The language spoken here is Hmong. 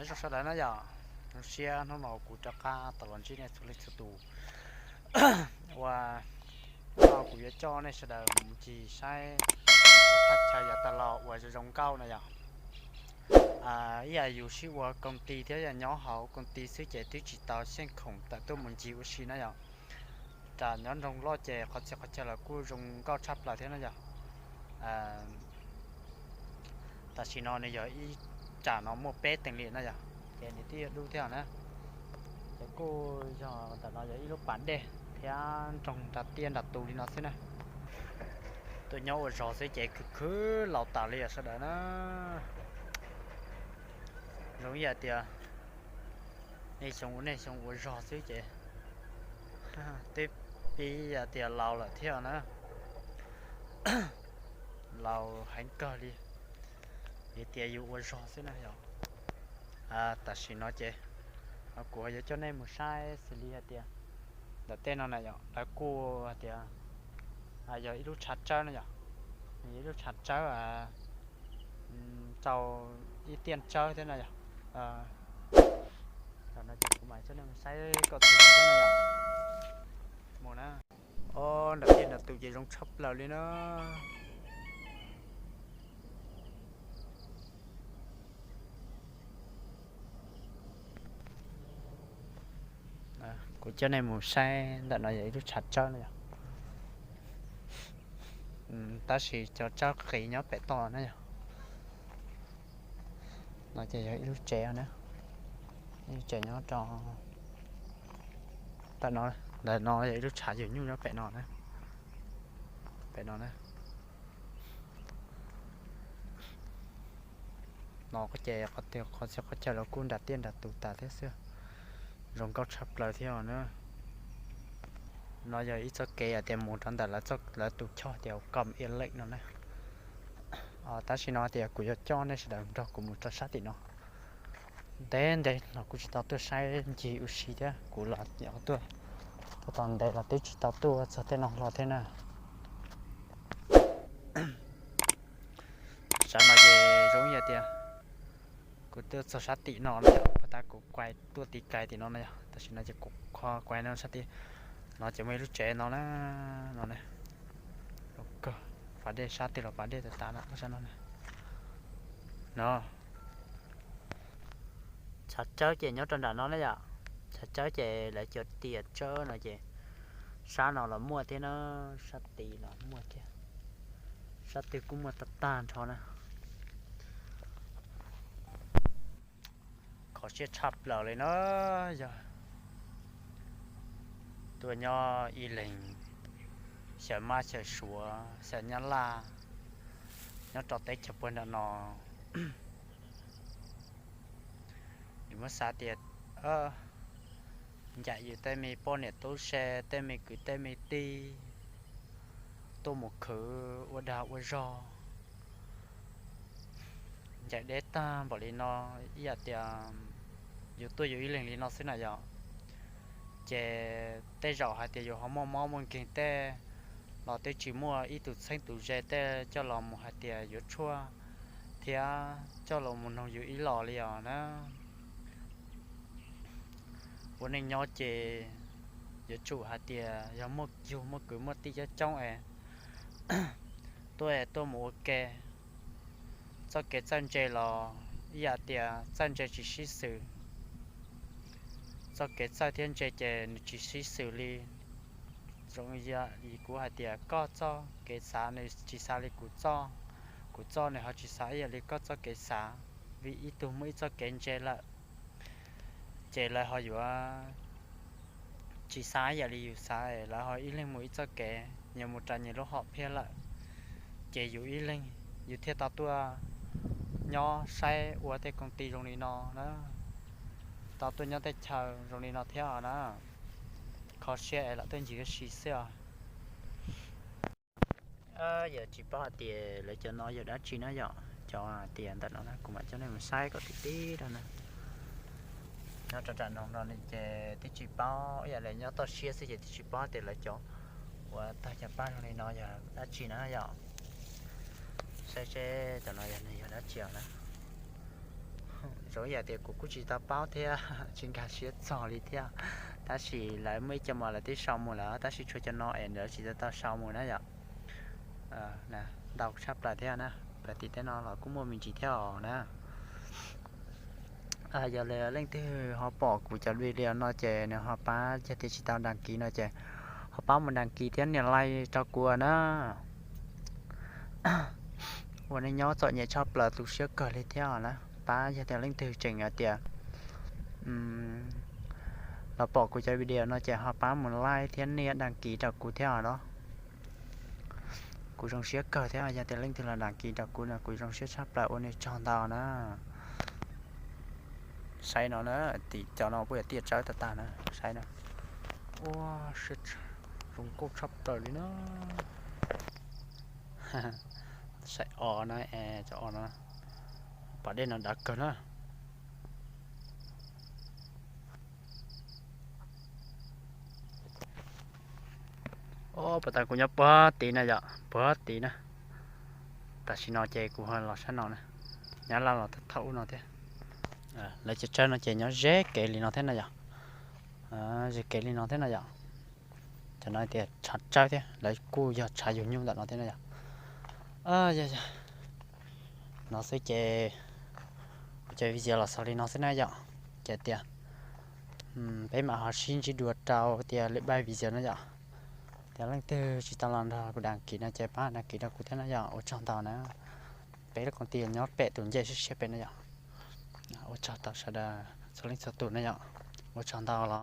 Nyob zoo sawv daws na yom, zoo siab hnub no kuv rov qab tau los ntsib nej txhua leej txhua tus. Ua, hnub no kuv yuav coj nej sawv daws mus ncig saib thaj chaw yav tag los uas zoo zoo nkauj na yom. Ib yam yus sib ua koom ti thiab yog nyob hauv koom ti xwb ces twb tsis tau xyeej khoom tawm tuaj mus ncig ua si na yom. Tam nyob nroog loj ces qhov txhia qhov chaw los kuj zoo nkauj tshaj plaws thiab na yom. Tam sim no nws yog ib tsam no muaj peb teev li na yom, ces nws twb yog dub thiab na. Ces kuj yog ntawm no yog ib lub pas dej thiab nroog nram tiaj nram tus li no xwb na. Tuaj nyob ua zog xwb ces khwv khwv laus tas li os sawv daws na. Zoo ib yam tias nej xyoo ua nej xyoo ua zog xwb ces twb pib yam tias laus lawm thiab na. Laus heev kawg li, vim tias yus ua zog xwb na yom. Tam sim no ces kuv yuav coj nej mus saib xws li hais tias ntawm tej no na yom, lawv kuj hais tias yog ib lub tshav tsawb na yom. Yog ib lub tshav tsawb rau ib tiaj tsawb thiab na yom. Tam no ces kuv mam coj nej mus saib kom txog no yom. Mus na. Ob, nram tiaj nram tus ces zoo tshaj plaws li na. Kuv coj nej mus saib ntawm no yog ib lub tshav tsawb na yom. Tab sis cov tsawb qis nyob pem toj na yom. No ces yog ib lub tsev na, ib lub tsev nyob rau ntawm no, ntawm no yog ib lub tshav yug nyuj nyob pem no na, pem no na. No ces qhov twg qhov txhia qhov chaw los kuj nram tiaj nram tus tas thiab xwb, zoo nkauj tshaj plaws thiab na. No yog ib txoj kev hais tias mus rau ntawm lawv tus choj tias Kom Ia Leej no na. Tab sis no tias kuv yuav coj nej sawv daws nrog kuv mus rau sab tim no. Ntev ntev los kuv tsis tau tuaj saib ncig ua si thiab, kuv los tuaj, tuaj tau ntev los twb tsis tau tuaj txog tej no hlo thiab na. Sab no ces zoo yam tias kuv tuaj txog sab tim no na yom, pas tas kuv quay tuaj tiv kais tim no na yom, tam sim no ces kuv kho quay no sab tim no ces muaj ib lub tsev no na, no na, pas dej sab twg los pas dej tas tas no sab no na. No, tshav tsawb ces nyob rau nram no na yom, tshav tsawb ces lawv cov tias tsawb no ces sab no los muaj thiab na, sab tid los muaj thiab, sab twg kuj muaj tag tag nrho na. Kho siab tshaj plaws li na, yog tuaj nyob ib leeg xyaw mab xyaw suav xyaw nyab laj nyob rau teb chaws puag nram no, yus muab xav tias ncaim yus tej me poj niam tub se tej me kwv tej me tij tuaj mus khwv ua dag ua zog, ncaim deb tag npaum li no, ib yam tias yus tuaj yus ib leeg li no xwb na yom. Ces tej zaum hais tias yus ho muaj mob muaj nkeeg tej los twb tsis muaj ib tug txheeb tus ze tej coj los mus hais tias yuav tshuaj thiab coj los mus noog yus ib los li os na. Ua neej nyob ces yuav tsum hais tias yog muaj yug muaj kwv muaj tij coob coob es tuaj es tuaj mus ua ke. Txoj kev txawj ntse los ib yam tias txawj ntse tsis sib xws. Txoj kev txawj thiab ntse ces nws tsis sib xws li. Zoo li kuv hais tias koj txoj kev xav nws tsis xav li kuv txoj, kuv txoj nws ho tsis xav ib yam li koj txoj kev xav, vim ib tug muaj ib txoj kev ntse lawm, ces lawv ho yuav tsis xav ib yam li yus xav, lawv ho ib leeg mus ib txoj kev, nyias mus raws nyias lub hom phiaj lawm. Ces yus ib leeg yus thiaj tau tuaj nyob saib ua tej koom ti zoo li no na, tau tuaj nyob tej chaw zoo li no thiab os na. Kho siab es lam tuaj ncig ua si xwb os. Yog tsis paub hais tias lawv cov no yog dab tsi na yom, cov hais tias ntawm no na kuv mam coj nej mus saib kom tib tib rau na. Nyob rau nram no no ces twb tsis paub, ib yam li nyob toj siab xwb ces twb tsis paub tias lawv cov uas tag cov paj zoo li no yog dab tsi na yom. Saib seb cov no yog nws yog dab tsi os na. Tsuas yog tias kuv kuj tsis tau paub thiab tsis nkag siab txog li thiab, tab sis lawv muaj ib co mas lawv twb sau mus lawm, tab sis tshuav cov no es lawv tsis tau tau sau mus na yom. Ntau tshaj plaws thiab na, pem tim teb no los kuj muaj me ntsis thiab os na. Yog li leej twg ho pom kuv cov video no ces nws ho pab, yog tias tsis tau đăng ký no ces ho pab mus đăng ký thiab nias like rau kuv na. Ua neej nyob txom nyem tshaj plaws tu siab kawg li thiab os na. Pab yog tias leej twg tseem hais tias los pom kuv cov video no ces ho pab mus like thiab nias đăng ký rau kuv thiab os na. Kuv zoo siab kawg thiab, yog tias leej twg los đăng ký rau kuv no kuv zoo siab tshaj plaws, ua nej tsaug ntau na. Saib no na, tim cov no kuj yog tiaj tsawb tag tag na, saib na. Ua, zoo nkauj tshaj plaws li na. Saib os na, cov os no, pas dej no dav kawg na. Os, pas tas kuv nyob puag tid na yom, puag tid na. Tam sim no ces kuv los sab no na, nyab laj los thaum ub no thiab. Lawv cov tsawb no ces nyob ze kev li no thiab na yom, ze kev li no thiab na yom. Cov no tias tshav tsawb thiab, lawv kuj yog tshav yug nyuj ntawm no thiab na yom. Yog yog, no xwb ces kuv cov video los xaus li no xwb na yom. Ces tias peb mam ho sib ntsib dua rau tias lwm pab video na yom. Tias leej twg tsis tau los nrog kuv đăng ký no ces pab đăng ký rau kuv thiab na yom, ua tsaug ntau na. Peb lub koom tij nyob pem tus ncej siab siab pem na yom. Ua tsaug tau sawv daws txhua leej txhua tus na yom. Ua tsaug ntau los.